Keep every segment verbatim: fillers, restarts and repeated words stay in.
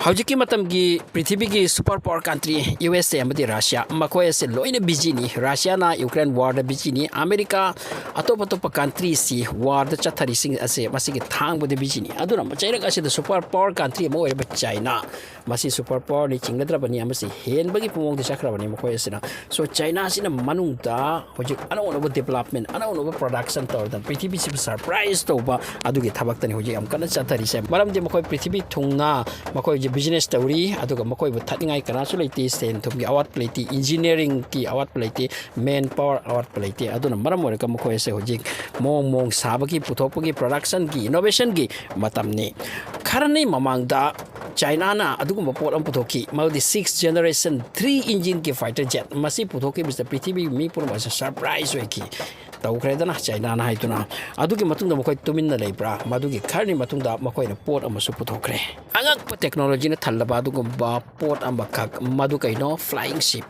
ꯍꯧꯖꯤꯛꯀꯤ ꯃꯇꯝꯒꯤ ꯄ꯭ꯔꯤꯊꯤꯕꯤꯒꯤ super power country U S A ꯑꯃꯗꯤ ꯔꯁꯤꯌꯥ, ꯃꯈꯣꯏ ꯑꯁꯤ ꯂꯣꯏꯅ ꯕꯤꯖꯤꯅꯤ꯫ ꯔꯁꯤꯌꯥꯅ ꯌꯨꯀ꯭ꯔꯦꯟ ꯋꯥꯔꯗ ꯕꯤꯖꯤꯅꯤ꯫ ꯑꯃꯦꯔꯤꯀꯥ, ꯑꯇꯣꯞ ꯑꯇꯣꯞꯄ ꯀꯟꯇ꯭ꯔꯤꯁꯤ ꯋꯥꯔꯗ ꯆꯠꯊꯔꯤꯁꯤꯡ ꯑꯁꯦ ꯃꯁꯤꯒꯤ ꯊꯥꯡꯕꯗ ꯕꯤꯖꯤꯅꯤ꯫ ꯑꯗꯨꯅ ꯆꯩꯔꯛ ꯑꯁꯤꯗ super power country ꯑꯃ ꯑꯣꯏꯔꯤꯕ ꯆꯥꯏꯅꯥ, ꯃꯁꯤ super powerꯅꯤ, ꯆꯤꯡꯅꯗ꯭ꯔꯕꯅꯤ ꯑꯃꯁꯤ ꯍꯦꯟꯕꯒꯤ ꯃꯑꯣꯡꯗ ꯆꯠꯈ꯭ꯔꯕꯅꯤ ꯃꯈꯣꯏ ꯑꯁꯤꯅ꯫ So ꯆꯥꯏꯅꯥꯁꯤꯅ ꯃꯅꯨꯡꯗ ꯍꯧꯖꯤꯛ ꯑꯅꯧ ꯑꯅꯧꯕ development, ꯑꯅꯧ ꯑꯅꯧꯕ production ꯇꯧꯔꯗꯅ ꯄ꯭ꯔꯤꯊꯤꯕꯤꯁꯤꯕꯨ surprise ꯇꯧꯕ ꯑꯗꯨꯒꯤ ꯊꯕꯛꯇꯅꯤ ꯍꯧꯖꯤꯛ ꯌꯥꯝ ꯀꯟꯅ ꯆꯠꯊꯔꯤꯁꯦ꯫ ꯃꯔꯝꯗꯤ ꯃꯈꯣꯏ ꯄ꯭ꯔꯤꯊꯤꯕꯤ ꯊꯨꯡꯅ ꯃꯈꯣꯏ ꯍꯧꯖꯤꯛ business ꯇꯧꯔꯤ, ꯑꯗꯨꯒ ꯃꯈꯣꯏꯕꯨ ꯊꯠꯅꯤꯡꯉꯥꯏ ꯀꯅꯥꯁꯨ ꯂꯩꯇꯦ, ꯁꯦꯟ ꯊꯨꯝꯒꯤ ꯑꯋꯥꯠꯄ ꯂꯩꯇꯦ, engineeringꯒꯤ ꯑꯋꯥꯠꯄ ꯂꯩꯇꯦ, man power ꯑꯋꯥꯠꯄ ꯂꯩꯇꯦ꯫ ꯑꯗꯨꯅ ꯃꯔꯝ ꯑꯣꯏꯔꯒ ꯃꯈꯣꯏ ꯑꯁꯦ ꯍꯧꯖꯤꯛ ꯃꯑꯣꯡ ꯃꯑꯣꯡ ꯁꯥꯕꯒꯤ, ꯄꯨꯊꯣꯛꯄꯒꯤ, productionꯒꯤ, innovationꯒꯤ ꯃꯇꯝꯅꯤ꯫ ꯈꯔꯅꯤ ꯃꯃꯥꯡꯗ ꯆꯥꯏꯅꯥꯅ ꯑꯗꯨꯒꯨꯝꯕ ꯄꯣꯠ ꯑꯃ ꯄꯨꯊꯣꯛꯈꯤ, ꯃꯗꯨꯗꯤ six generation three engineꯒꯤ fighter jet꯫ ꯃꯁꯤ ꯄꯨꯊꯣꯛꯈꯤꯕꯁꯤꯗ ꯄ꯭ꯔꯤꯊꯤꯕꯤ ꯃꯤ ꯄꯨꯝꯅꯃꯛ ꯑꯁꯤ surprise ꯑꯣꯏꯈꯤ꯫ ꯇꯧꯈ꯭ꯔꯦꯗꯅ ꯆꯥꯏꯅꯥꯅ ꯍꯥꯏꯗꯨꯅ꯫ ꯑꯗꯨꯒꯤ ꯃꯇꯨꯡꯗ ꯃꯈꯣꯏ ꯇꯨꯃꯤꯟꯅ ꯂꯩꯕ꯭ꯔꯥ? ꯃꯗꯨꯒꯤ ꯈꯔꯅꯤ ꯃꯇꯨꯡꯗ ꯃꯈꯣꯏꯅ ꯄꯣꯠ ꯑꯃꯁꯨ ꯄꯨꯊꯣꯛꯈ꯭ꯔꯦ꯫ ꯑꯉꯛꯄ technologyꯅ ꯊꯜꯂꯕ ꯑꯗꯨꯒꯨꯝꯕ ꯄꯣꯠ ꯑꯃꯈꯛ, ꯃꯗꯨ ꯀꯩꯅꯣ? Flying ship꯫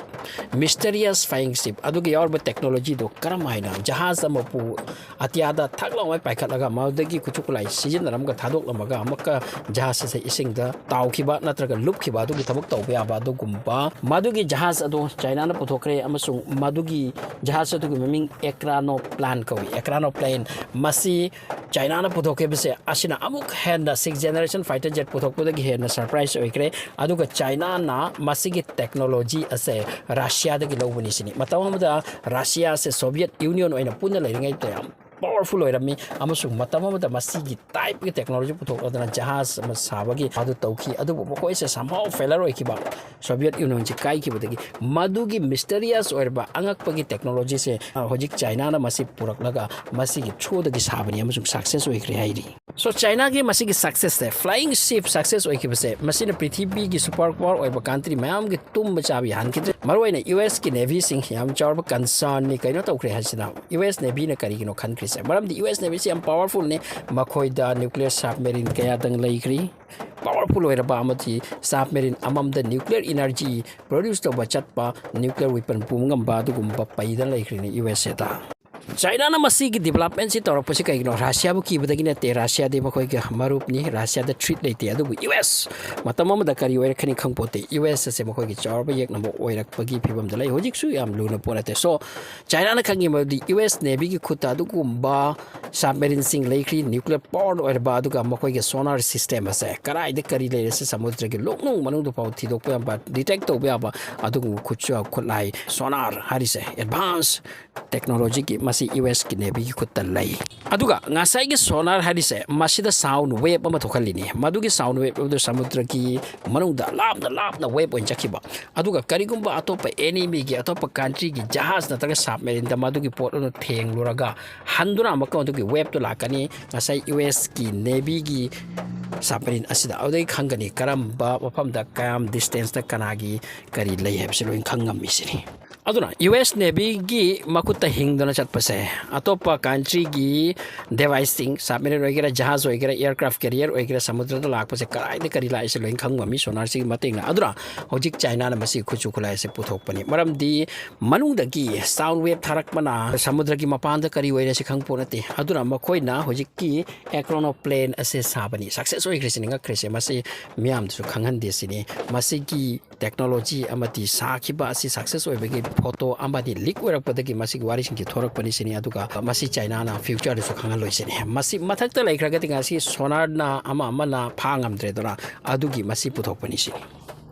Mysterious flying ship꯫ ꯑꯗꯨꯒꯤ ꯌꯥꯎꯔꯤꯕ technologyꯗꯣ ꯀꯔꯝ ꯍꯥꯏꯅ ꯖꯍꯥꯖ ꯑꯃꯕꯨ ꯑꯇꯤꯌꯥꯗ ꯊꯛ ꯂꯥꯎꯃꯩ ꯄꯥꯏꯈꯠꯂꯒ ꯃꯗꯨꯗꯒꯤ ꯈꯨꯠꯁꯨ ꯈꯨꯠꯂꯥꯏ ꯁꯤꯖꯤꯟꯅꯔꯝꯒ ꯊꯥꯗꯣꯛꯂꯝꯃꯒ ꯑꯃꯨꯛꯀ ꯖꯍꯥꯖ ꯑꯁꯦ ꯏꯁꯤꯡꯗ ꯇꯥꯎꯈꯤꯕ ꯅꯠꯇ꯭ꯔꯒ ꯂꯨꯞꯈꯤꯕ ꯑꯗꯨꯒꯤ ꯊꯕꯛ ꯇꯧꯕ ꯌꯥꯕ ꯑꯗꯨꯒꯨꯝꯕ꯫ ꯃꯗꯨꯒꯤ ꯖꯍꯥꯖ ꯑꯗꯣ ꯆꯥꯏꯅꯥꯅ ꯄꯨꯊꯣꯛꯈ꯭ꯔꯦ ꯑꯃꯁꯨꯡ ꯃꯗꯨꯒꯤ ꯖꯍꯥꯖ ꯑꯗꯨꯒꯤ ꯃꯃꯤꯡ ꯑꯦꯀ꯭ꯔꯥꯅꯣ ꯄ꯭ꯂꯥꯟ ꯀꯧꯏ, ꯑꯦꯀ꯭ꯔꯥꯅꯣ ꯄ꯭ꯂꯦꯟ꯫ ꯃꯁꯤ ꯆꯥꯏꯅꯥꯅ ꯄꯨꯊꯣꯛꯈꯤꯕꯁꯦ ꯑꯁꯤꯅ ꯑꯃꯨꯛ ꯍꯦꯟꯅ six generation fighter jet ꯄꯨꯊꯣꯛꯄꯗꯒꯤ ꯍꯦꯟꯅ surprise ꯑꯣꯏꯈ꯭ꯔꯦ꯫ ꯑꯗꯨꯒ ꯆꯥꯏꯅꯥꯅ ꯃꯁꯤꯒꯤ technology ꯑꯁꯦ ꯔꯁꯤꯌꯥꯗꯒꯤ ꯂꯧꯕꯅꯤ ꯁꯤꯅꯤ꯫ ꯃꯇꯝ ꯑꯃꯗ ꯔꯁꯤꯌꯥꯁꯦ Soviet Union ꯑꯣꯏꯅ ꯄꯨꯟꯅ ꯂꯩꯔꯤꯉꯩꯗ ꯌꯥꯝ powerful ꯑꯣꯏꯔꯝꯃꯤ ꯑꯃꯁꯨꯡ ꯃꯇꯝ ꯑꯃꯗ ꯃꯁꯤꯒꯤ typeꯀꯤ technology ꯄꯨꯊꯣꯛꯂꯗꯅ ꯖꯍꯥꯖ ꯑꯃ ꯁꯥꯕꯒꯤ ꯑꯗꯨ ꯇꯧꯈꯤ꯫ ꯑꯗꯨꯕꯨ ꯃꯈꯣꯏꯁꯦ somehow failure ꯑꯣꯏꯈꯤꯕ, Soviet Unionꯁꯤ ꯀꯥꯏꯈꯤꯕꯗꯒꯤ꯫ ꯃꯗꯨꯒꯤ mysterious ꯑꯣꯏꯔꯕ ꯑꯉꯛꯄꯒꯤ technologyꯁꯦ, ꯑ, ꯍꯧꯖꯤꯛ ꯆꯥꯏꯅꯥꯅ ꯃꯁꯤ ꯄꯨꯔꯛꯂꯒ ꯃꯁꯤꯒꯤ throughꯗꯒꯤ ꯁꯥꯕꯅꯤ ꯑꯃꯁꯨꯡ success ꯑꯣꯏꯈ꯭ꯔꯦ ꯍꯥꯏꯔꯤ꯫ So ꯆꯥꯏꯅꯥꯒꯤ ꯃꯁꯤꯒꯤ successꯁꯦ, flying ship success ꯑꯣꯏꯈꯤꯕꯁꯦ, ꯃꯁꯤꯅ ꯄ꯭ꯔꯤꯊꯤꯕꯤꯒꯤ super power ꯑꯣꯏꯕ country ꯃꯌꯥꯝꯒꯤ ꯇꯨꯝꯕ ꯆꯥꯕ ꯌꯥꯍꯟꯈꯤꯗ꯭ꯔꯦ꯫ ꯃꯔꯨꯑꯣꯏꯅ U S ꯀꯤ Navyꯁꯤꯡ ꯌꯥꯝ ꯆꯥꯎꯔꯕ concernꯅꯤ꯫ ꯀꯩꯅꯣ ꯇꯧꯈ꯭ꯔꯦ ꯍꯥꯏꯁꯤꯅ, U S Navyꯅ ꯀꯔꯤꯒꯤꯅꯣ ꯈꯟꯈ꯭ꯔꯤꯁꯦ? ꯃꯔꯝꯗꯤ U S Navyꯁꯤ ꯌꯥꯝ powerfulꯅꯤ꯫ ꯃꯈꯣꯏꯗ nuclear submarine ꯀꯌꯥꯗꯪ ꯂꯩꯈ꯭ꯔꯤ꯫ Powerful ꯑꯣꯏꯔꯕ ꯑꯃꯗꯤ submarine ꯑꯃꯃꯝꯗ nuclear energy produce ꯇꯧꯕ ꯆꯠꯄ, nuclear weapon ꯄꯨꯕ ꯉꯝꯕ ꯑꯗꯨꯒꯨꯝꯕ ꯄꯩꯗꯅ ꯂꯩꯈ꯭ꯔꯤꯅꯤ U S Aꯗ꯫ ꯆꯥꯏꯅꯥꯅ ꯃꯁꯤꯒꯤ ꯗꯤꯕꯂꯞꯃꯦꯟꯁꯤ ꯇꯧꯔꯛꯄꯁꯤ ꯀꯩꯒꯤꯅꯣ? ꯔꯁꯤꯌꯥꯕꯨ ꯀꯤꯕꯗꯒꯤ ꯅꯠꯇꯦ, ꯔꯁꯤꯌꯥꯗꯤ ꯃꯈꯣꯏꯒꯤ ꯃꯔꯨꯞꯅꯤ, ꯔꯁꯤꯌꯥꯗ ꯊ꯭ꯔꯤꯠ ꯂꯩꯇꯦ꯫ ꯑꯗꯨꯕꯨ ꯌꯨ ꯑꯦꯁ ꯃꯇꯝ ꯑꯃꯗ ꯀꯔꯤ ꯑꯣꯏꯔꯛꯀꯅꯤ ꯈꯪꯄꯣꯠꯇꯦ꯫ ꯌꯨ ꯑꯦꯁ ꯑꯁꯦ ꯃꯈꯣꯏꯒꯤ ꯆꯥꯎꯔꯕ ꯌꯦꯛꯅꯕ ꯑꯣꯏꯔꯛꯄꯒꯤ ꯐꯤꯕꯝꯗ ꯂꯩ꯫ ꯍꯧꯖꯤꯛꯁꯨ ꯌꯥꯝ ꯂꯨꯅ ꯄꯣꯠ ꯅꯠꯇꯦ꯫ ꯁꯣ ꯆꯥꯏꯅꯥꯅ ꯈꯪꯉꯤ ꯃꯗꯨꯗꯤ ꯌꯨ ꯑꯦꯁ ꯅꯦꯚꯤꯒꯤ ꯈꯨꯠꯇ ꯑꯗꯨꯒꯨꯝꯕ ꯁꯕꯃꯦꯔꯤꯟꯁꯤꯡ ꯂꯩꯈ꯭ꯔꯤ, ꯅ꯭ꯌꯨꯀ꯭ꯂꯤꯌꯔ ꯄꯥꯋꯔ ꯑꯣꯏꯔꯕ, ꯑꯗꯨꯒ ꯃꯈꯣꯏꯒꯤ ꯁꯣꯅꯥꯔ ꯁꯤꯁꯇꯦꯝ ꯑꯁꯦ ꯀꯗꯥꯏꯗ ꯀꯔꯤ ꯂꯩꯔꯁꯤ ꯁꯃꯨꯗ꯭ꯔꯒꯤ ꯂꯣꯛꯅꯨꯡ ꯃꯅꯨꯡꯗ ꯐꯥꯎ ꯊꯤꯗꯣꯛꯄ ꯌꯥꯕ, ꯗꯤꯇꯦꯛ ꯇꯧꯕ ꯌꯥꯕ ꯑꯗꯨꯒꯨꯝꯕ ꯈꯨꯠꯁꯨ ꯈꯨꯠꯂꯥꯏ, ꯁꯣꯅꯥꯔ ꯍꯥꯏꯔꯤꯁꯦ ꯑꯦꯗꯚꯥꯟꯁ ꯇꯦꯛꯅꯣꯂꯣꯖꯤꯒꯤ ꯃꯁꯤ ꯌꯨ ꯑꯦꯁꯀꯤ ꯅꯦꯚꯤꯒꯤ ꯈꯨꯠꯇ ꯂꯩ꯫ ꯑꯗꯨꯒ ꯉꯁꯥꯏꯒꯤ ꯁꯣꯅꯥꯔ ꯍꯥꯏꯔꯤꯁꯦ ꯃꯁꯤꯗ ꯁꯥꯎꯟ ꯋꯦꯕ ꯑꯃ ꯊꯣꯛꯍꯜꯂꯤꯅꯤ꯫ ꯃꯗꯨꯒꯤ ꯁꯥꯎꯟ ꯋꯦꯕ ꯑꯗꯨ ꯁꯃꯨꯗ꯭ꯔꯒꯤ ꯃꯅꯨꯡꯗ ꯂꯥꯞꯅ ꯂꯥꯞꯅ ꯋꯦꯕ ꯑꯣꯏꯅ ꯆꯠꯈꯤꯕ꯫ ꯑꯗꯨꯒ ꯀꯔꯤꯒꯨꯝꯕ ꯑꯇꯣꯞꯄ ꯑꯦꯅꯤꯃꯤꯒꯤ, ꯑꯇꯣꯞꯄ ꯀꯟꯇ꯭ꯔꯤꯒꯤ ꯖꯍꯥꯖ ꯅꯠꯇ꯭ꯔꯒ ꯁꯕꯃꯦꯔꯤꯟꯗ ꯃꯗꯨꯒꯤ ꯄꯣꯠ ꯑꯗꯨ ꯊꯦꯡꯂꯨꯔꯒ ꯍꯟꯗꯨꯅ ꯑꯃꯨꯛꯀ ꯃꯗꯨꯒꯤ ꯋꯦꯕꯇꯨ ꯂꯥꯛꯀꯅꯤ꯫ ꯉꯁꯥꯏ ꯌꯨ ꯑꯦꯁꯀꯤ ꯅꯦꯚꯤꯒꯤ ꯁꯕꯃꯦꯔꯤꯟ ꯑꯁꯤꯗ ꯑꯗꯨꯗꯩ ꯈꯪꯒꯅꯤ ꯀꯔꯝꯕ ꯃꯐꯝꯗ ꯀꯌꯥꯝ ꯗꯤꯁꯇꯦꯟꯁꯇ ꯀꯅꯥꯒꯤ ꯀꯔꯤ ꯂꯩ ꯍꯥꯏꯕꯁꯤ ꯂꯣꯏꯅ ꯈꯪ ꯉꯝꯃꯤꯁꯤꯅꯤ꯫ ꯑꯗꯨꯅ ꯌꯨ ꯑꯦꯁ ꯅꯦꯚꯤꯒꯤ ꯃꯈꯨꯠꯇ ꯍꯤꯡꯗꯨꯅ ꯆꯠꯄꯁꯦ ꯑꯇꯣꯞꯄ ꯀꯟꯇ꯭ꯔꯤꯒꯤ ꯗꯤꯚꯥꯏꯁꯁꯤꯡ, ꯁꯕꯃꯦꯔꯤꯟ ꯑꯣꯏꯒꯦꯔꯥ, ꯖꯍꯥꯖ ꯑꯣꯏꯒꯦꯔꯥ, ꯑꯦꯌꯔꯀ꯭ꯔꯥꯐ ꯀꯦꯔꯤꯌꯔ ꯑꯣꯏꯒꯦꯔꯥ, ꯁꯃꯨꯗ꯭ꯔꯗ ꯂꯥꯛꯄꯁꯦ ꯀꯗꯥꯏꯗ ꯀꯔꯤ ꯂꯥꯛꯏꯁꯦ ꯂꯣꯏꯅ ꯈꯪ ꯉꯝꯃꯤ ꯁꯣꯅꯥꯔꯁꯤꯒꯤ ꯃꯇꯦꯡꯅ꯫ ꯑꯗꯨꯅ ꯍꯧꯖꯤꯛ ꯆꯥꯏꯅꯥꯅ ꯃꯁꯤ ꯈꯨꯠꯁꯨ ꯈꯨꯠꯂꯥꯏ ꯑꯁꯤ ꯄꯨꯊꯣꯛꯄꯅꯤ꯫ ꯃꯔꯝꯗꯤ ꯃꯅꯨꯡꯗꯒꯤ ꯁꯥꯎꯟ ꯋꯦꯕ ꯊꯥꯔꯛꯄꯅ ꯁꯃꯨꯗ꯭ꯔꯒꯤ ꯃꯄꯥꯟꯗ ꯀꯔꯤ ꯑꯣꯏꯔꯦ ꯁꯤ ꯈꯪ ꯄꯣꯠ ꯅꯠꯇꯦ꯫ ꯑꯗꯨꯅ ꯃꯈꯣꯏꯅ ꯍꯧꯖꯤꯛꯀꯤ ꯑꯦꯀ꯭ꯔꯣꯅꯣ ꯄ꯭ꯂꯦꯟ ꯑꯁꯦ ꯁꯥꯕꯅꯤ꯫ ꯁꯛꯁꯦꯁ ꯑꯣꯏꯈ꯭ꯔꯦ ꯁꯤꯅꯤ, ꯉꯛꯈ꯭ꯔꯤꯁꯦ꯫ ꯃꯁꯤ ꯃꯤꯌꯥꯝꯗꯁꯨ ꯈꯪꯍꯟꯗꯦ ꯁꯤꯅꯤ꯫ ꯃꯁꯤꯒꯤ ꯇꯦꯛꯅꯣꯂꯣꯖꯤ ꯑꯃꯗꯤ ꯁꯥꯈꯤꯕ ꯑꯁꯤ ꯁꯛꯁꯦꯁ ꯑꯣꯏꯕꯒꯤ ꯐꯣꯇꯣ ꯑꯃꯗꯤ ꯂꯤꯛ ꯑꯣꯏꯔꯛꯄꯗꯒꯤ ꯃꯁꯤꯒꯤ ꯋꯥꯔꯤꯁꯤꯡꯁꯤ ꯊꯣꯔꯛꯄꯅꯤ ꯁꯤꯅꯤ꯫ ꯑꯗꯨꯒ ꯃꯁꯤ ꯆꯥꯏꯅꯥꯅ ꯐ꯭ꯌꯨꯆꯔꯗꯁꯨ ꯈꯪꯍꯜꯂꯣꯏ ꯁꯤꯅꯤ꯫ ꯃꯁꯤ ꯃꯊꯛꯇ ꯂꯩꯈ꯭ꯔꯒꯗꯤ ꯉꯁꯤ ꯁꯣꯅꯥꯔꯅ ꯑꯃ ꯑꯃꯅ ꯐꯥ ꯉꯝꯗ꯭ꯔꯦꯗꯅ, ꯑꯗꯨꯒꯤ ꯃꯁꯤ ꯄꯨꯊꯣꯛꯄꯅꯤ ꯁꯤꯅꯤ꯫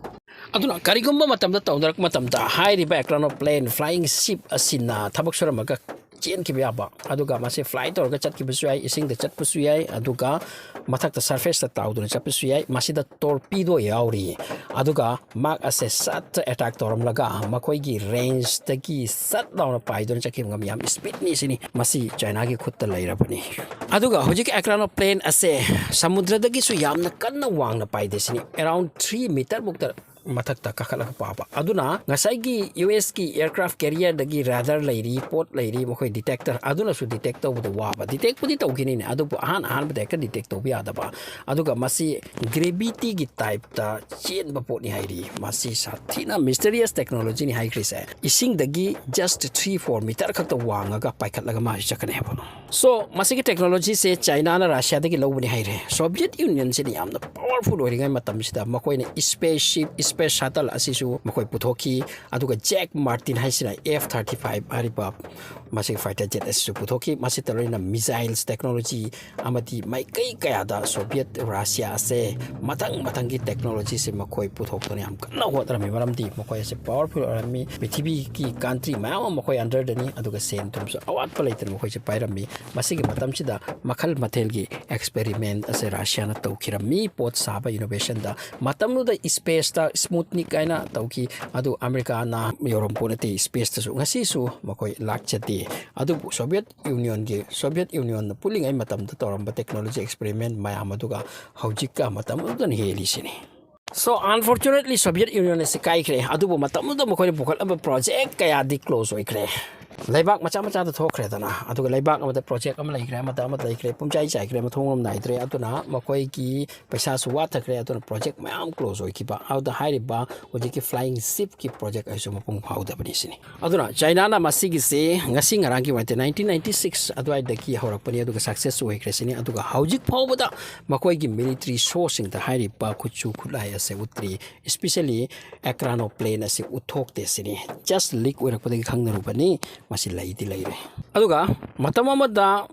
ꯑꯗꯨꯅ ꯀꯔꯤꯒꯨꯝꯕ ꯃꯇꯝꯗ ꯇꯧꯅꯔꯛꯄ ꯃꯇꯝꯗ ꯍꯥꯏꯔꯤꯕ ꯑꯦꯀ꯭ꯔꯥꯅꯣ ꯄ꯭ꯂꯦꯟ ꯐ꯭ꯂꯥꯏꯌꯤꯡ ꯁꯤꯞ ꯑꯁꯤꯅ ꯊꯕꯛ ꯁꯨꯔꯝꯃꯒ ꯆꯦꯟꯈꯤꯕ ꯌꯥꯕ, ꯑꯗꯨꯒ ꯃꯁꯤ ꯐ꯭ꯂꯥꯏ ꯇꯧꯔꯒ ꯆꯠꯈꯤꯕꯁꯨ ꯌꯥꯏ, ꯏꯁꯤꯡꯗ ꯆꯠꯄꯁꯨ ꯌꯥꯏ, ꯑꯗꯨꯒ ꯃꯊꯛꯇ ꯁꯔꯐꯦꯁꯇ ꯇꯥꯎꯗꯨꯅ ꯆꯠꯄꯁꯨ ꯌꯥꯏ꯫ ꯃꯁꯤꯗ ꯇꯣꯔꯄꯤꯗꯣ ꯌꯥꯎꯔꯤ꯫ ꯑꯗꯨꯒ ꯃꯥꯛ ꯑꯁꯦ ꯁꯠ ꯑꯦꯇꯥꯛ ꯇꯧꯔꯝꯂꯒ ꯃꯈꯣꯏꯒꯤ ꯔꯦꯟꯖꯇꯒꯤ ꯁꯠ ꯂꯥꯎꯅ ꯄꯥꯏꯗꯨꯅ ꯆꯠꯈꯤꯕ ꯉꯝꯃꯤ꯫ ꯌꯥꯝ ꯏꯁꯄꯤꯠꯅꯤ ꯁꯤꯅꯤ꯫ ꯃꯁꯤ ꯆꯥꯏꯅꯥꯒꯤ ꯈꯨꯠꯇ ꯂꯩꯔꯕꯅꯤ꯫ ꯑꯗꯨꯒ ꯍꯧꯖꯤꯛꯀꯤ ꯑꯦꯀ꯭ꯔꯥꯅꯣ ꯄ꯭ꯂꯦꯟ ꯑꯁꯦ ꯁꯃꯨꯗ꯭ꯔꯗꯒꯤꯁꯨ ꯌꯥꯝꯅ ꯀꯟꯅ ꯋꯥꯡꯅ ꯄꯥꯏꯗꯦ ꯁꯤꯅꯤ꯫ ꯑꯦꯔꯥꯎꯟ ꯊ꯭ꯔꯤ ꯃꯤꯇꯔꯃꯨꯛꯇ ꯃꯊꯛꯇ ꯀꯥꯈꯠꯂꯒ ꯄꯥꯕ꯫ ꯑꯗꯨꯅ ꯉꯁꯥꯏꯒꯤ ꯌꯨ ꯑꯦꯁꯀꯤ ꯑꯦꯌꯔꯀ꯭ꯔꯥꯐ ꯀꯦꯔꯤꯌꯔꯗꯒꯤ ꯔꯦꯗꯥꯔ ꯂꯩꯔꯤ, ꯄꯣꯠ ꯂꯩꯔꯤ, ꯃꯈꯣꯏ ꯗꯤꯇꯦꯛꯇꯔ ꯑꯗꯨꯅꯁꯨ ꯗꯤꯇꯦꯛ ꯇꯧꯕꯗ ꯋꯥꯕ꯫ ꯗꯤꯇꯦꯛꯄꯨꯗꯤ ꯇꯧꯈꯤꯅꯤꯅꯦ, ꯑꯗꯨꯕꯨ ꯑꯍꯥꯟ ꯑꯍꯥꯟꯕꯗ ꯍꯦꯛꯇ ꯗꯤꯇꯦꯛ ꯇꯧꯕ ꯌꯥꯗꯕ꯫ ꯑꯗꯨꯒ ꯃꯁꯤ ꯒ꯭ꯔꯦꯚꯤꯇꯤꯒꯤ ꯇꯥꯏꯞꯇ ꯆꯦꯟꯕ ꯄꯣꯠꯅꯤ ꯍꯥꯏꯔꯤ꯫ ꯃꯁꯤ ꯁꯥꯊꯤꯅ ꯃꯤꯁꯇꯔꯤꯌꯁ ꯇꯦꯛꯅꯣꯂꯣꯖꯤꯅꯤ ꯍꯥꯏꯈ꯭ꯔꯤꯁꯦ꯫ ꯏꯁꯤꯡꯗꯒꯤ just three four meter ꯈꯛꯇ ꯋꯥꯡꯉꯒ ꯄꯥꯏꯈꯠꯂꯒ ꯃꯥꯁꯤ ꯆꯠꯀꯅꯦꯕ꯫ So, ꯃꯁꯤꯒꯤ ꯇꯦꯛꯅꯣꯂꯣꯖꯤꯁꯦ ꯆꯥꯏꯅꯥꯅ ꯔꯁꯤꯌꯥꯗꯒꯤ ꯂꯧꯕꯅꯤ ꯍꯥꯏꯔꯦ꯫ ꯁꯣꯚꯤꯌꯦꯠ ꯌꯨꯅꯤꯌꯟꯁꯤꯅ ꯌꯥꯝꯅ ꯄꯋꯥꯔꯐꯨꯜ ꯑꯣꯏꯔꯤꯉꯩ ꯃꯇꯝꯁꯤꯗ ꯃꯈꯣꯏꯅ ꯏꯁꯄꯦꯁ ꯁꯤꯞ, ꯏꯁꯄꯦꯁ ꯁꯇꯜ ꯑꯁꯤꯁꯨ ꯃꯈꯣꯏ ꯄꯨꯊꯣꯛꯈꯤ꯫ ꯑꯗꯨꯒ ꯖꯦꯛ ꯃꯥꯔꯇꯤꯟ ꯍꯥꯏꯁꯤꯅ ꯑꯦꯐ ꯊꯥꯔꯇꯤ ꯐꯥꯏꯚ ꯍꯥꯏꯔꯤꯕ ꯃꯁꯤꯒꯤ ꯐꯥꯏꯇꯔ ꯖꯦꯠ ꯑꯁꯤꯁꯨ ꯄꯨꯊꯣꯛꯈꯤ꯫ ꯃꯁꯤꯇ ꯂꯣꯏꯅ ꯃꯤꯖꯥꯏꯜꯁ ꯇꯦꯛꯅꯣꯂꯣꯖꯤ ꯑꯃꯗꯤ ꯃꯥꯏꯀꯩ ꯀꯌꯥꯗ ꯁꯣꯚꯤꯌꯦꯠ ꯔꯁꯤꯌꯥ ꯑꯁꯦ ꯃꯊꯪ ꯃꯊꯪꯒꯤ ꯇꯦꯛꯅꯣꯂꯣꯖꯤꯁꯦ ꯃꯈꯣꯏ ꯄꯨꯊꯣꯛꯇꯨꯅ ꯌꯥꯝ ꯀꯟꯅ ꯍꯣꯠꯅꯔꯝꯃꯤ꯫ ꯃꯔꯝꯗꯤ ꯃꯈꯣꯏ ꯑꯁꯦ ꯄꯋꯥꯔꯐꯨꯜ ꯑꯣꯏꯔꯝꯃꯤ꯫ ꯄ꯭ꯔꯤꯊꯤꯕꯤꯒꯤ ꯀꯟꯇ꯭ꯔꯤ ꯃꯌꯥꯝ ꯑꯃ ꯃꯈꯣꯏ ꯑꯟꯗꯔꯗꯅꯤ, ꯑꯗꯨꯒ ꯁꯦꯟ ꯊꯨꯝꯁꯨ ꯑꯋꯥꯠꯄ ꯂꯩꯇꯅ ꯃꯈꯣꯏꯁꯦ ꯄꯥꯏꯔꯝꯃꯤ꯫ ꯃꯁꯤꯒꯤ ꯃꯇꯝꯁꯤꯗ ꯃꯈꯜ ꯃꯊꯦꯜꯒꯤ ꯑꯦꯛꯁꯄꯦꯔꯤꯃꯦꯟ ꯑꯁꯦ ꯔꯁꯤꯌꯥꯅ ꯇꯧꯈꯤꯔꯝꯃꯤ, ꯄꯣꯠ ꯁꯥꯕ, ꯏꯅꯣꯚꯦꯁꯟꯗ꯫ ꯃꯇꯝꯗꯨꯗ ꯏꯁꯄꯦꯁꯇ ꯁ꯭ꯃꯨꯠꯅꯤꯛ ꯍꯥꯏꯅ ꯇꯧꯈꯤ, ꯑꯗꯨ ꯑꯃꯦꯔꯤꯀꯥꯅ ꯌꯧꯔꯝꯄꯣꯠ ꯅꯠꯇꯦ ꯏꯁꯄꯦꯁꯇꯁꯨ꯫ ꯉꯁꯤꯁꯨ ꯃꯈꯣꯏ ꯂꯥꯛꯆꯗꯦ꯫ ꯑꯗꯨꯕꯨ ꯁꯣꯚꯤꯌꯦꯠ ꯌꯨꯅꯤꯌꯟꯒꯤ, ꯁꯣꯚꯤꯌꯦꯠ ꯌꯨꯅꯤꯌꯟꯅ ꯄꯨꯜꯂꯤꯉꯩ ꯃꯇꯝꯗ ꯇꯧꯔꯝꯕ ꯇꯦꯛꯅꯣꯂꯣꯖꯤ ꯑꯦꯛꯁꯄꯦꯔꯤꯃꯦꯟ ꯃꯌꯥꯝ ꯑꯗꯨꯒ ꯍꯧꯖꯤꯛꯀ ꯃꯇꯝꯗꯨꯗꯅ ꯍꯦꯜꯂꯤꯁꯤꯅꯤ꯫ So, unfortunately, Soviet Union ꯑꯁꯤ ꯀꯥꯏꯈ꯭ꯔꯦ꯫ ꯑꯗꯨꯕꯨ ꯃꯇꯝꯗꯨꯗ ꯃꯈꯣꯏꯅ ꯄꯨꯈꯠꯂꯝꯕ ꯄ꯭ꯔꯣꯖꯦꯛ ꯀꯌꯥꯗꯤ ꯀ꯭ꯂꯣꯖ ꯑꯣꯏꯈ꯭ꯔꯦ꯫ ꯂꯩꯕꯥꯛ ꯃꯆꯥ ꯃꯆꯥꯗ ꯊꯣꯛꯈ꯭ꯔꯦꯗꯅ, ꯑꯗꯨꯒ ꯂꯩꯕꯥꯛ ꯑꯃꯗ ꯄ꯭ꯔꯣꯖꯦꯛ ꯑꯃ ꯂꯩꯈ꯭ꯔꯦ, ꯑꯃꯗ ꯑꯃ ꯂꯩꯈ꯭ꯔꯦ, ꯄꯨꯝꯆꯥꯏ ꯆꯥꯏꯈ꯭ꯔꯦ, ꯃꯊꯣꯡ ꯃꯔꯝ ꯅꯥꯏꯗ꯭ꯔꯦ꯫ ꯑꯗꯨꯅ ꯃꯈꯣꯏꯒꯤ ꯄꯩꯁꯥꯁꯨ ꯋꯥꯊꯈ꯭ꯔꯦ꯫ ꯑꯗꯨꯅ ꯄ꯭ꯔꯣꯖꯦꯛ ꯃꯌꯥꯝ ꯀ꯭ꯂꯣꯖ ꯑꯣꯏꯈꯤꯕ꯫ ꯑꯗꯨꯗ ꯍꯥꯏꯔꯤꯕ ꯍꯧꯖꯤꯛꯀꯤ ꯐ꯭ꯂꯥꯏꯌꯤꯡ ꯁꯤꯞꯀꯤ ꯄ꯭ꯔꯣꯖꯦꯛ ꯍꯥꯏꯁꯨ ꯃꯄꯨꯡ ꯐꯥꯍꯧꯗꯕꯅꯤ ꯁꯤꯅꯤ꯫ ꯑꯗꯨꯅ ꯆꯥꯏꯅꯥꯅ ꯃꯁꯤꯒꯤꯁꯦ ꯉꯁꯤ ꯉꯔꯥꯡꯒꯤ ꯋꯥ ꯅꯠꯇꯦ, ꯅꯥꯏꯟꯇꯤꯟ ꯅꯥꯏꯟꯇꯤ ꯁꯤꯛꯁ ꯑꯗꯨꯋꯥꯏꯗꯒꯤ ꯍꯧꯔꯛꯄꯅꯤ, ꯑꯗꯨꯒ ꯁꯛꯁꯦꯁ ꯑꯣꯏꯈ꯭ꯔꯦ ꯁꯤꯅꯤ꯫ ꯑꯗꯨꯒ ꯍꯧꯖꯤꯛ ꯐꯥꯎꯕꯗ ꯃꯈꯣꯏꯒꯤ ꯃꯤꯂꯤꯇꯔꯤ ꯁꯣꯁꯤꯡꯗ ꯍꯥꯏꯔꯤꯕ ꯈꯨꯠꯁꯨ ꯈꯨꯠꯂꯥꯏ ꯑꯁꯦ ꯎꯠꯇ꯭ꯔꯤ꯫ ꯏꯁꯄꯤꯁꯦꯜꯂꯤ ꯑꯦꯀ꯭ꯔꯥꯅꯣ ꯄ꯭ꯂꯦꯟ ꯑꯁꯤ ꯎꯠꯊꯣꯛꯇꯦ ꯁꯤꯅꯤ꯫ ꯖꯁ ꯂꯤꯛ ꯑꯣꯏꯔꯛꯄꯗꯒꯤ ꯈꯪꯅꯔꯨꯕꯅꯤ, ꯃꯁꯤ ꯂꯩꯗꯤ ꯂꯩꯔꯦ꯫ ꯑꯗꯨꯒ ꯃꯇꯝ ꯑꯃꯗ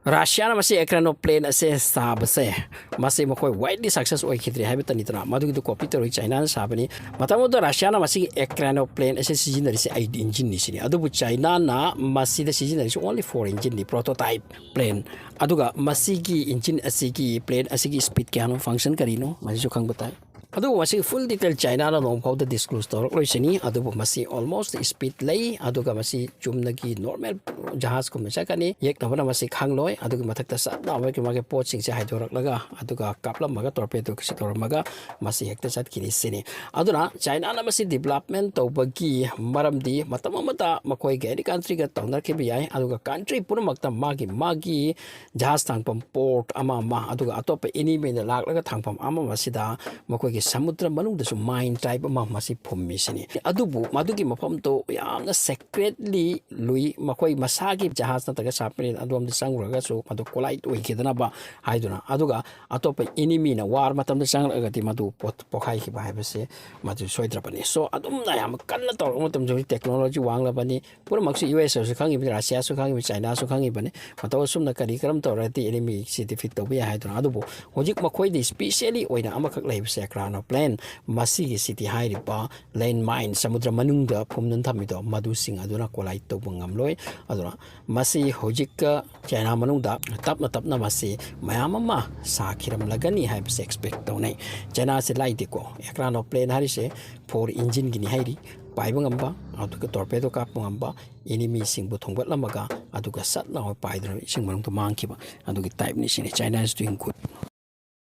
ꯔꯁꯤꯌꯥꯅ ꯃꯁꯤ ꯑꯦꯀ꯭ꯔꯥꯅꯣ ꯄ꯭ꯂꯦꯟ ꯑꯁꯦ ꯁꯥꯕꯁꯦ, ꯃꯁꯤ ꯃꯈꯣꯏ ꯋꯥꯏꯗꯂꯤ ꯁꯛꯁꯦꯁ ꯑꯣꯏꯈꯤꯗ꯭ꯔꯦ ꯍꯥꯏꯕꯇꯅꯤꯗꯅ, ꯃꯗꯨꯒꯤꯗꯨ ꯀꯣꯄꯤ ꯇꯧꯔꯤ ꯆꯥꯏꯅꯥꯅ ꯁꯥꯕꯅꯤ꯫ ꯃꯇꯝ ꯑꯗꯨꯗ ꯔꯁꯤꯌꯥꯅ ꯃꯁꯤꯒꯤ ꯑꯦꯀ꯭ꯔꯥꯅꯣ ꯄ꯭ꯂꯦꯟ ꯑꯁꯦ ꯁꯤꯖꯤꯟꯅꯔꯤꯁꯦ ꯑꯩꯠ ꯏꯟꯖꯤꯟꯅꯤ ꯁꯤꯅꯤ꯫ ꯑꯗꯨꯕꯨ ꯆꯥꯏꯅꯥꯅ ꯃꯁꯤꯗ ꯁꯤꯖꯤꯟꯅꯔꯤꯁꯦ ꯑꯣꯟꯂꯤ ꯐꯣꯔ ꯏꯟꯖꯤꯟꯅꯤ, ꯄ꯭ꯔꯣꯇꯣꯇꯥꯏꯞ ꯄ꯭ꯂꯦꯟ꯫ ꯑꯗꯨꯒ ꯃꯁꯤꯒꯤ ꯏꯟꯖꯤꯟ ꯑꯁꯤꯒꯤ, ꯄ꯭ꯂꯦꯟ ꯑꯁꯤꯒꯤ ꯁ꯭ꯄꯤꯠ ꯀꯌꯥꯅꯣ, ꯐꯪꯁꯟ ꯀꯔꯤꯅꯣ, ꯃꯁꯤꯁꯨ ꯈꯪꯕ ꯇꯥꯏ꯫ ꯑꯗꯨꯕꯨ ꯃꯁꯤꯒꯤ full detail Chinaꯅ ꯅꯣꯡ ꯐꯥꯎꯗ disclose ꯇꯧꯔꯛꯂꯣꯏꯁꯤꯅꯤ꯫ ꯑꯗꯨꯕꯨ ꯃꯁꯤ almost speed ꯂꯩ, ꯑꯗꯨꯒ ꯃꯁꯤ ꯆꯨꯝꯅꯒꯤ normal ꯖꯍꯥꯖꯀꯨꯝꯕ ꯆꯠꯀꯅꯤ, ꯌꯦꯛꯅꯕꯅ ꯃꯁꯤ ꯈꯪꯂꯣꯏ꯫ ꯑꯗꯨꯒꯤ ꯃꯊꯛꯇ ꯁꯠ ꯂꯥꯎꯕꯒꯤ ꯃꯥꯒꯤ ꯄꯣꯠꯁꯤꯡꯁꯦ ꯍꯥꯏꯗꯣꯔꯛꯂꯒ, ꯑꯗꯨꯒ ꯀꯥꯞꯂꯝꯃꯒ, torpedo ꯁꯤ ꯇꯧꯔꯝꯃꯒ ꯃꯁꯤ ꯍꯦꯛꯇ ꯆꯠꯈꯤꯅꯤ ꯁꯤꯅꯤ꯫ ꯑꯗꯨꯅ Chinaꯅ ꯃꯁꯤ development ꯇꯧꯕꯒꯤ ꯃꯔꯝꯗꯤ ꯃꯇꯝ ꯑꯃꯗ ꯃꯈꯣꯏꯒꯤ any countryꯒ ꯇꯧꯅꯔꯛꯈꯤꯕ ꯌꯥꯏ, ꯑꯗꯨꯒ country ꯄꯨꯝꯅꯃꯛꯇ ꯃꯥꯒꯤ ꯃꯥꯒꯤ ꯖꯍꯥꯖ ꯊꯥꯡꯐꯝ port ꯑꯃ ꯑꯃ, ꯑꯗꯨꯒ ꯑꯇꯣꯞꯄ enemyꯅ ꯂꯥꯛꯂꯒ ꯊꯥꯡꯐꯝ ꯑꯃ ꯑꯃꯁꯤꯗ ꯃꯈꯣꯏꯒꯤ ꯁꯃꯨꯗ꯭ꯔ ꯃꯅꯨꯡꯗꯁꯨ mine type ꯑꯃ ꯃꯁꯤ ꯐꯨꯝꯃꯤꯁꯤꯅꯤ꯫ ꯑꯗꯨꯕꯨ ꯃꯗꯨꯒꯤ ꯃꯐꯝꯗꯨ ꯌꯥꯝꯅ secretly ꯂꯨꯏ꯫ ꯃꯈꯣꯏ ꯃꯁꯥꯒꯤ ꯖꯍꯥꯖ ꯅꯠꯇ꯭ꯔꯒ submarine ꯑꯗꯣꯝꯗ ꯆꯪꯉꯨꯔꯒꯁꯨ ꯃꯗꯨ collide ꯑꯣꯏꯈꯤꯗꯅꯕ ꯍꯥꯏꯗꯨꯅ, ꯑꯗꯨꯒ ꯑꯇꯣꯞꯄ enemyꯅ war ꯃꯇꯝꯗ ꯆꯪꯂꯛꯂꯒꯗꯤ ꯃꯗꯨ ꯄꯣꯠ-, ꯄꯣꯈꯥꯏꯈꯤꯕ ꯍꯥꯏꯕꯁꯦ ꯃꯗꯨ ꯁꯣꯏꯗ꯭ꯔꯕꯅꯤ꯫ So ꯑꯗꯨꯝꯅ ꯌꯥꯝ ꯀꯟꯅ ꯇꯧꯔꯛꯄ ꯃꯇꯝꯗ ꯍꯧꯖꯤꯛ technology ꯋꯥꯡꯂꯕꯅꯤ, ꯄꯨꯝꯅꯃꯛꯁꯨ USꯁꯨ ꯈꯪꯉꯤꯕꯅꯤ, Russiaꯁꯨ ꯈꯪꯉꯤꯕꯅꯤ, Chinaꯁꯨ ꯈꯪꯉꯤꯕꯅꯤ꯫ ꯃꯇꯧ ꯑꯁꯨꯝꯅ ꯀꯔꯤ ꯀꯔꯝ ꯇꯧꯔꯗꯤ enemyꯁꯤ defeat ꯇꯧꯕ ꯌꯥꯏ ꯍꯥꯏꯗꯨꯅ꯫ ꯑꯗꯨꯕꯨ ꯍꯧꯖꯤꯛ ꯃꯈꯣꯏꯗ specially ꯑꯣꯏꯅ ꯑꯃꯈꯛ ꯂꯩꯕꯁꯦ ꯑꯦꯀ꯭ꯔꯥꯅꯣ ꯄ꯭ꯂꯦꯟ, ꯃꯁꯤꯒꯤꯁꯤꯗꯤ ꯍꯥꯏꯔꯤꯕ land mine, ꯁꯃꯨꯗ꯭ꯔ ꯃꯅꯨꯡꯗ ꯐꯨꯝꯗꯨꯅ ꯊꯝꯃꯤꯗꯣ, ꯃꯗꯨꯁꯤꯡ ꯑꯗꯨꯅ collide ꯇꯧꯕ ꯉꯝꯂꯣꯏ꯫ ꯑꯗꯨꯅ ꯃꯁꯤ ꯍꯧꯖꯤꯛꯀ China ꯃꯅꯨꯡꯗ ꯇꯞꯅ ꯇꯞꯅ ꯃꯁꯤ ꯃꯌꯥꯝ ꯑꯃ ꯁꯥꯈꯤꯔꯝꯂꯒꯅꯤ ꯍꯥꯏꯕꯁꯦ expect ꯇꯧꯅꯩ꯫ Chinaꯁꯦ ꯂꯥꯏꯗꯦꯀꯣ, ꯑꯦꯀ꯭ꯔꯥꯅꯣ ꯄ꯭ꯂꯦꯟ ꯍꯥꯏꯔꯤꯁꯦ four engineꯒꯤꯅꯤ ꯍꯥꯏꯔꯤ, ꯄꯥꯏꯕ ꯉꯝꯕ, ꯑꯗꯨꯒ torpedo ꯀꯥꯞꯄ ꯉꯝꯕ, enemyꯁꯤꯡꯕꯨ ꯊꯣꯝꯒꯠꯂꯝꯃꯒ ꯑꯗꯨꯒ ꯁꯠ ꯂꯥꯎꯅ ꯄꯥꯏꯗꯨꯅ ꯏꯁꯤꯡ ꯃꯅꯨꯡꯗ ꯃꯥꯡꯈꯤꯕ, ꯑꯗꯨꯒꯤ typeꯅꯤ ꯁꯤꯅꯤ꯫ China is doing good꯫